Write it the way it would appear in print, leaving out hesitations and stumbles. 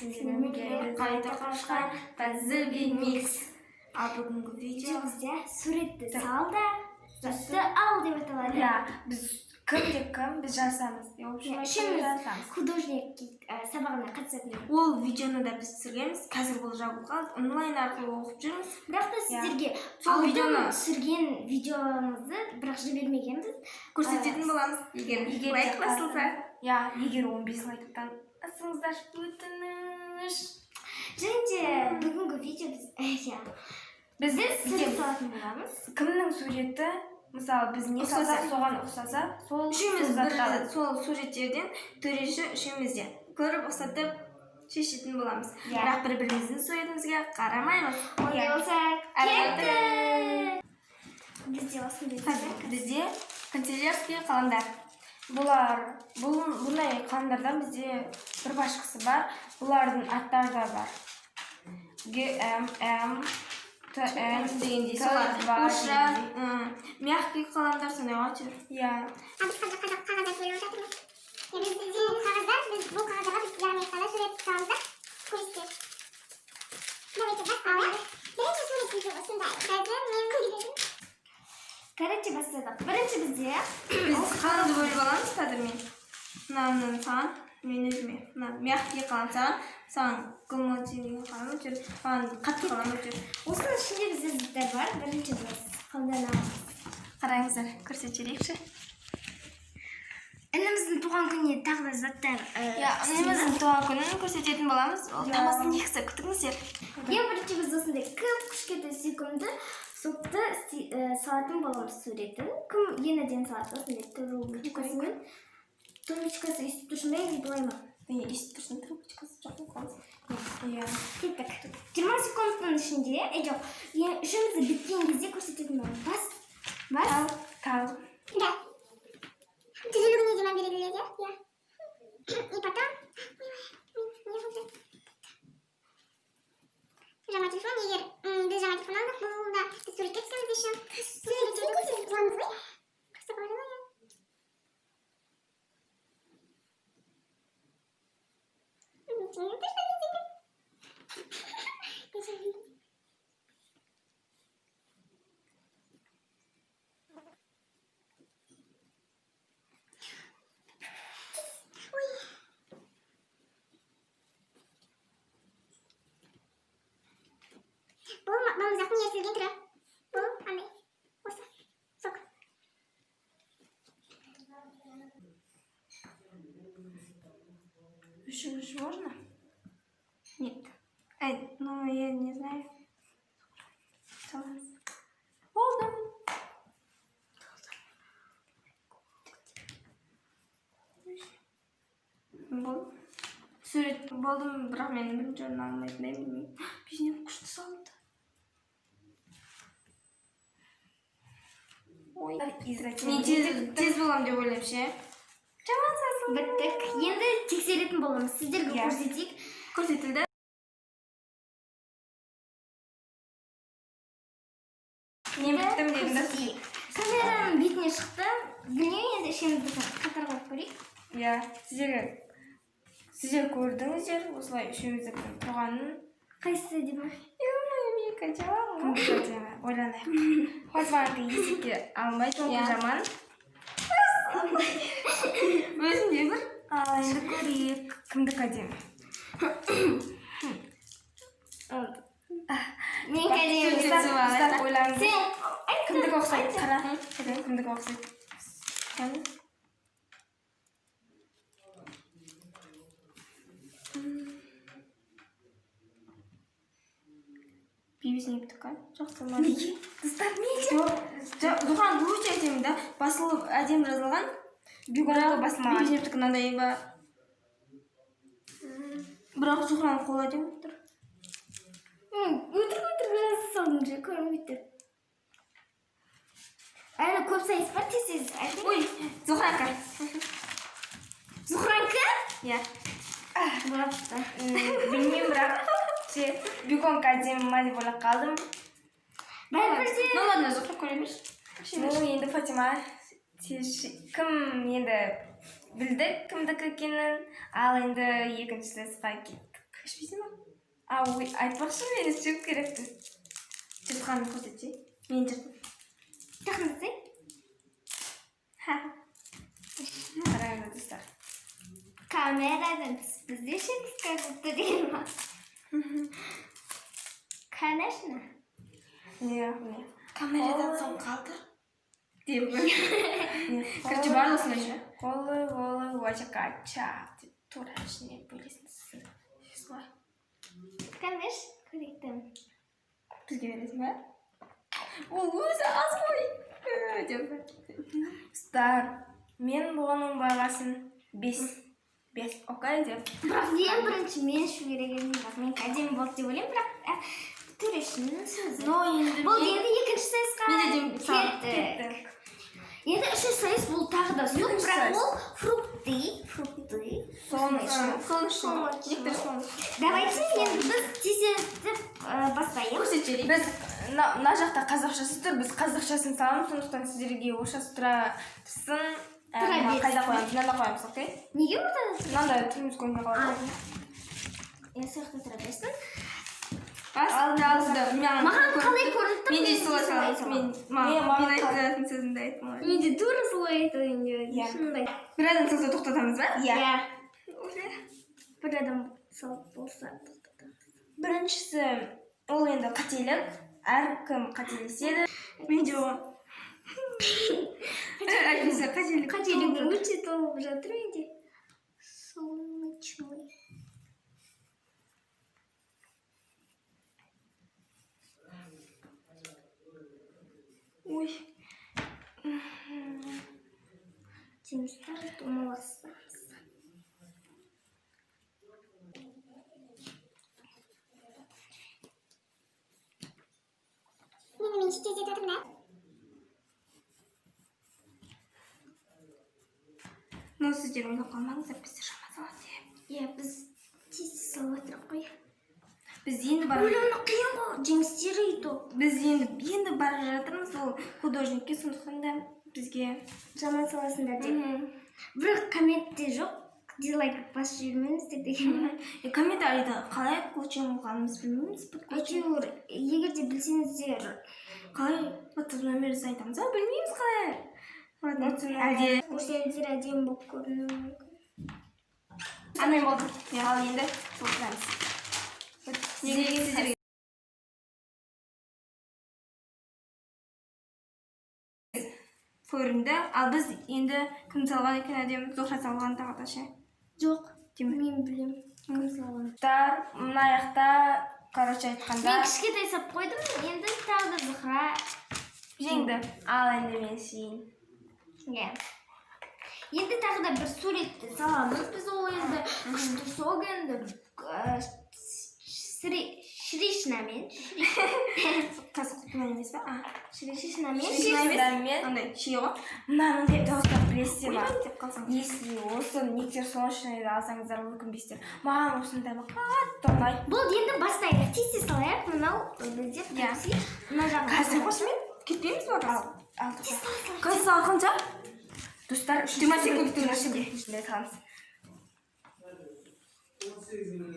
Сіздермен бірге қайта қауышқан Пазл Микс. Ал бүгінгі видео Видеомызда суретті сал да, затты ал деп аталады. Иә, біз кімде кім, біз жарысамыз. В общем, Иә, айтқанда үшеуміз жарысамыз. Художник сабағына қатысатын. Ол видеоны да біз түсіргенбіз. Қазір ол жабылып қалды. Онлайн арқылы оқып жүрміз. Бірақ та сіздерге Сол алдын видеоны түсірген видеомызды бірақ жібермегенбіз. көрсететін боламыз, егер Егер лайк де басылса. Иә, егер 15 лайктан асыңыздар, өтініш. Және де бүгінгі видео біз иә, Біз біз сурет салатын боламыз. Кімнің суреті, мысалы, біз не Ұқсаса. салсақ, соған ұқсаса, сол Үшеуміз сол затты бір алады. сол суреттерден төреші үшеуміз де көріп, ұқсатып шешетін боламыз. Иә. Бірақ бір біріміздің суретімізге қарамаймыз. Ондай Иә. болса, Әрі кеттік. Бізде осындай Қазір бізде канцелярский қаламдар. Бұлар, бұл бұндай қаламдардан бізде бір пачкасы бар. Бұлардың аттары да бар. Г, М, М, Т, Н дегендей Т, солар два орысша дегендей. Мягкий қаламдар, сондай ғой әйтеуір. Иә. А біз қазір қазақ қағаздар бөліп жатырмыз. Иә, біз бізде қағаздар, біз бұл қағаздарға біз, яғни айтқанда, сурет саламыз да көрсетеді. Давайте бастайық. Бірінші сурет бізде осындай. Қазір мен көрсетемін. Короче, бастадық. Бірінші бізде Біз қаламды бөліп аламыз. Қазір мен мынаны саған, мен өзіме мына мягкий қалам, саған гумати деген қалам әйтеуір, маған қатты қалам әйтеуір. Осының ішінде бізде заттар бар. Бірінші біз қолданамыз. Қараңыздар, көрсетіп жіберейікші. Ініміздің туған күніне тағы да заттар Иә, ініміздің туған күнін көрсететін боламыз. Ол Иә. тамасын екісі, күтіңіздер. Ең бірінші біз осындай кіп кішкентай сүйкімді сокты салатын боламыз суретін. Кім ең әдемі салады осындай трубочкасымен. Трубочкасы өйстіп тұрсын ба или былай ма? Өйстіп тұрсын, трубочкасы жақын қалсын. Иә. Кеттік. 20 секундтың ішінде, жоқ, үшеумізді біткен кезде көрсететін боламыз. Бас, бас. Тал. Да. Түзулігіне де мән беріледі, иә. И потом. Ой, не болды? Жаңа телефон, егер біз жаңа телефон алдық, бұл да біз суретке түсеміз еще. Суреттерді көрсетіп боламыз ғой. Просто говорила я. Ты что видите? Ой. Бұл балмұздақтың ерітілген түрі. Бұл андай. Осы. Сок. Үш можно? Нет. Эй, ну я не знаю. Саламыз. Болдым. Болдым. Сурет болдым, бірақ мен бірінші орын алмайтындай білмеймін. Бейнем күшті салынды. Ой. Мен тез, тез боламын деп ойлаймын ше. Жаман сасыл. Біттік. Енді тексеретін боламыз. Сіздерге Иә. көрсетейік. Көрсетілді. Мен біттім дедім да. Көрсетейік. Камераның бетіне шықты. Білмеймін, енді үшеумізді қатар қойып көрейік. Иә, сіздер көрдіңіздер, осылай үшеуміздікі тұрғанын. Қайсысы әдемі? Менікі әдемі. Кімдікі әдемі? Ойланайық. Фатиманікі есепке алынбайды, онікі Иә. жаман. Өзімде бір. Ал енді көрейік, кімдікі әдемі. Менікі әдемі. Суретке түсіп алайық. Достар, ойланыңыз. Сен Кімдікі ұқсайды? Қара. Кімдікі ұқсайды? Кәне. Бибісінектікі жақсы ма? Неге? Достар, мен Жоқ, Зухранікі өте әдемі да, басылып әдемі жазылған. Бигонікі басылмаған. Бибісінектікі мынандай ба? Бірақ Зухраның қолы әдемі тұр. Өтірік өтірік жаза салдым же, көрінбей тұр. Әлі көп сайыс бар, тез тез айтайын. Ой, Зухранікі. Зухранікі? Иә. Болыпты. Білмеймін, бірақ ше, Бигонікі әдемі ма деп ойлап қалдым. Бәрібір де. Ну ладно, Зухра көре берші. Ну, енді Фатима, кім енді білдік кімдікі екенін, ал енді екінші сайысқа кеттік. Ішпейсің ба? А, ой, айтпақшы, мен ішуім керекті. Жыртқанын көрсетші. Мен жырттым. Жақындасай. Ха. Қараңыздар, достар. Камерадан тыс бізде ішеміз как будто деген ма? Конечно. Не, не. Камерадан соң қалдыр. Деп. Короче, барлығы осындай ше. Қолы, қолы, уачакача деп тура ішіне бөлесің сосын. Солай. Конечно, көрейік. Бізге бересің ба? Ол өзі аз ғой. Деп. Достар, мен бұның бағасын 5. 5, окей деп. Бірақ ең бірінші мен ішу керек едім, бірақ мен әдемі болды деп ойлаймын, бірақ төрешінің сөзі. Но енді Болды, енді екінші сайысқа Мен де деймін, кеттік. Кеттік. Енді үшінші сайыс бұл тағы да сок, Екінші бірақ сайыс. ол фрукты, фрукты. Солнечный. Солнечный. Некоторые солнечный. Давайте енді біз тездетіп бастайық. Көрсетіп жіберейік. Біз мына жақта қазақшасы тұр, біз қазақшасын саламыз, сондықтан сіздерге орысшасы тұра тұрсын. Тұра Мына берсін. қайда қоямыз? Мынанда қоямыз, окей? Неге ортада тұр? Мынанда түріміз көрінбей қалады. Иә, сол жақта тұра берсін. Алды. Маған қалай көрініп тұр? Мен де мен де солай солай саламын. Мен Мен маған маған мен айтатын сөзімді айттым ғой. Мен де тура солай айтайын деп едім. Иә. Шынымды айт. Бір адам салса тоқтатамыз ба? Иә. Бір адам салып болса тоқтатамыз. Біріншісі ол енді қателік. Әркім қателеседі. Мен де оған. Әйтпесе қателік. Қателік өте толып жатыр менде. Солнечный. Ой. Жемістер домаласамыз. Енді мен тездетіп жатырмын да. Но сіздер ойлап қалмаңыздар, біздер жаман салады деп. Иә, біз тез салып жатырмық қой. Біз енді бара Ойлану қиын ғой, жемістері и то. Біз енді бара жатырмыз ол художникке, сондықтан да бізге Жаман саласыңдар деп. Бірақ комментте жоқ, дизлайк басып жібермеңіздер деген. Комментарийді қалай отключен болғанын біз білмейміз. Әйтеуір, егер де білсеңіздер, Қалай WhatsApp номерімізді айтамыз ба? Білмейміз қалай. Ладно, әлде көрсеңіздер әдемі болып көрінуі мүмкін. Амен болды. Ал енді толтырамыз. Сіздерге көрінді. Ал біз енді кім салған екен әдемі? Зухра салған тағы да ше. Жоқ, Деймін. мен білемін кім салғанын. Достар, мына жақта, короче айтқанда, Мен кішкентай сап қойдым, енді тағы да Зухра. жеңді. Ал енді мен ішейін. Иә. Енді тағы да бір суретті саламыз біз, ол енді күшті сок енді шришнамен. Қазір құтпан емес па? А, Шришнамен. Шришна емес. Шришнамен. Андай шие ғой. Мынаның достар, білесіздер ма? Ойбай деп қалсаң. Если осы нектар солнечныйды алсаңыздар, өкінбейсіздер. Маған осының дәмі қатты ұнайды. Болды, енді бастайық. Тез тез салайық. Мынау бізде Иә. пепси. Мына жағын. Қазір қосымен кетпейміз ба қазір? Ал, тоқта. Қазір салқынша? Достар, 20 секундтың ішінде. Ішінде саламыз. 18 минут.